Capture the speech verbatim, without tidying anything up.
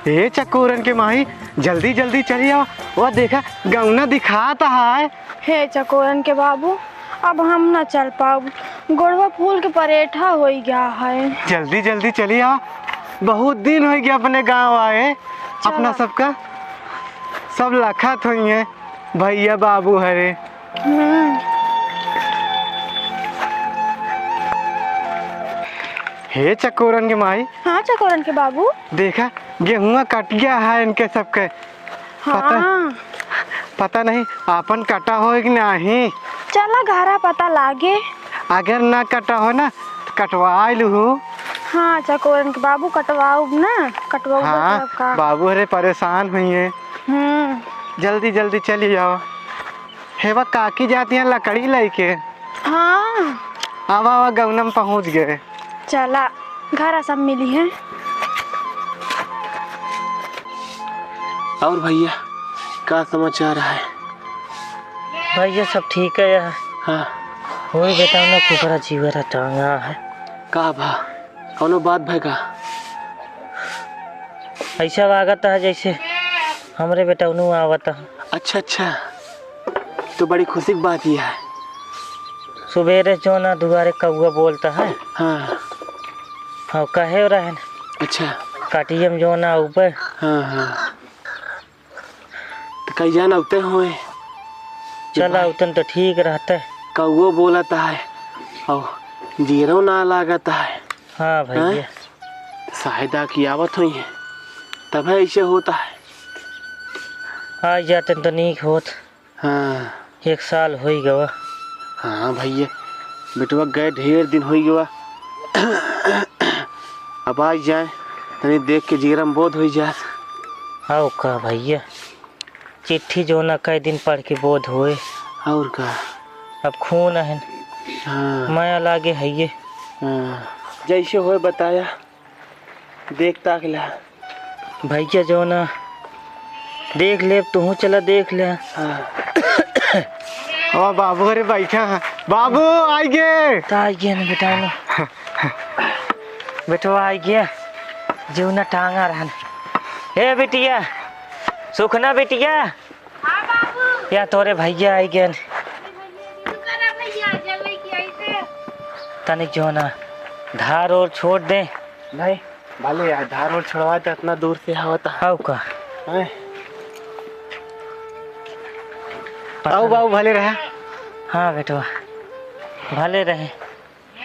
ए चकोरन के माई, जल्दी जल्दी चली आवा, वो देखा गौना दिखात है। हे चकोरन के बाबू, अब हम ना चल पाउब, गोड़वा फूल के परेठा होइ गया है। जल्दी जल्दी चली आवा, बहुत दिन होइ गया अपने गाँव आए। चला। अपना सबका सब लखत होइहैं, भइया बाबू हरे। हम्म। हे चकोरन के माई। हाँ चकोरन के बाबू। देखा, गेहुआ कट गया है इनके सबके। पता, हाँ। पता नहीं आपन कटा होइ कि नाहीं। चला घरा पता लागे। अगर ना कटा होइ ना, त कटवाइ लूहू। हाँ चकोरन के बाबू, कटवाउब ना, कटवाउब हाँ, तब का। बाबू हरे परेशान होइहैं। हम्म। जल्दी जल्दी चली आवा। हेवा काकी जाती हैं लकड़ी लइके। हाँ। आवा, आवा, गौना में पहुँच गए। चला, घरा सब मिलिहैं। और भइया, का समाचार है? भइया, सब ठीक है यार। हाँ। वही बेटा ना कुकरा जीवरा टांगा है। का भा? कौनो बात भय का? ऐसा लागत है जैसे हमरे बेटौनू आवत है। अच्छा, अच्छा, तो बड़ी खुशी की बात ये है। सुबेरे जो ना दुआरे कौआ बोलता है। हाँ। हाँ, कहे रहन। अच्छा। काटियम जो ना आउबे। हाँ, हाँ। तो कई जान अउते होए। चला, भाई, अउतन तो ठीक रहते। कौओ बोलत है और जीरो ना लागत है। हाँ भइया। हैं? शायद आके आवत होइहैं, तबे ऐसे होत है। आ जातन तो नीक होत। हाँ। एक साल होई गवा। हाँ भइया, बेटवा गए ढेर दिन होई गवा। अब आ जाए, तनी देख के जीरा में बोध होई जात। आओ का भइया, चिट्ठी जो ना कई दिन पढ़ के बोध होए। और का? अब खून अहन। हाँ। मया लागे है ये। हाँ। जैसे होए बताया, देख ताक ला। भइया जो ना देख ले, तुहू चला देख ले। हाँ। ओ बाबू, अरे बैठा है। बाबू, आइ गे। तो आइ गे ना बेटा ना। बेटवा आइ गे। जो ना टांगा रहन। ए बिटिया, सुखना बिटिया। हाँ बाबू। या तोरे भइया आइ गएन। अरे भइया, रुका ना भइया, जल्दी की आई से। तनिक जो ना धार ओर छोड़ दे। नहीं, भले यार, धार ओर छोड़वा दे, इतना दूर से आवत है। आओ का? हैं? पता आओ नहीं। बाबू, भले रहे। हाँ बेटवा, भले रहे।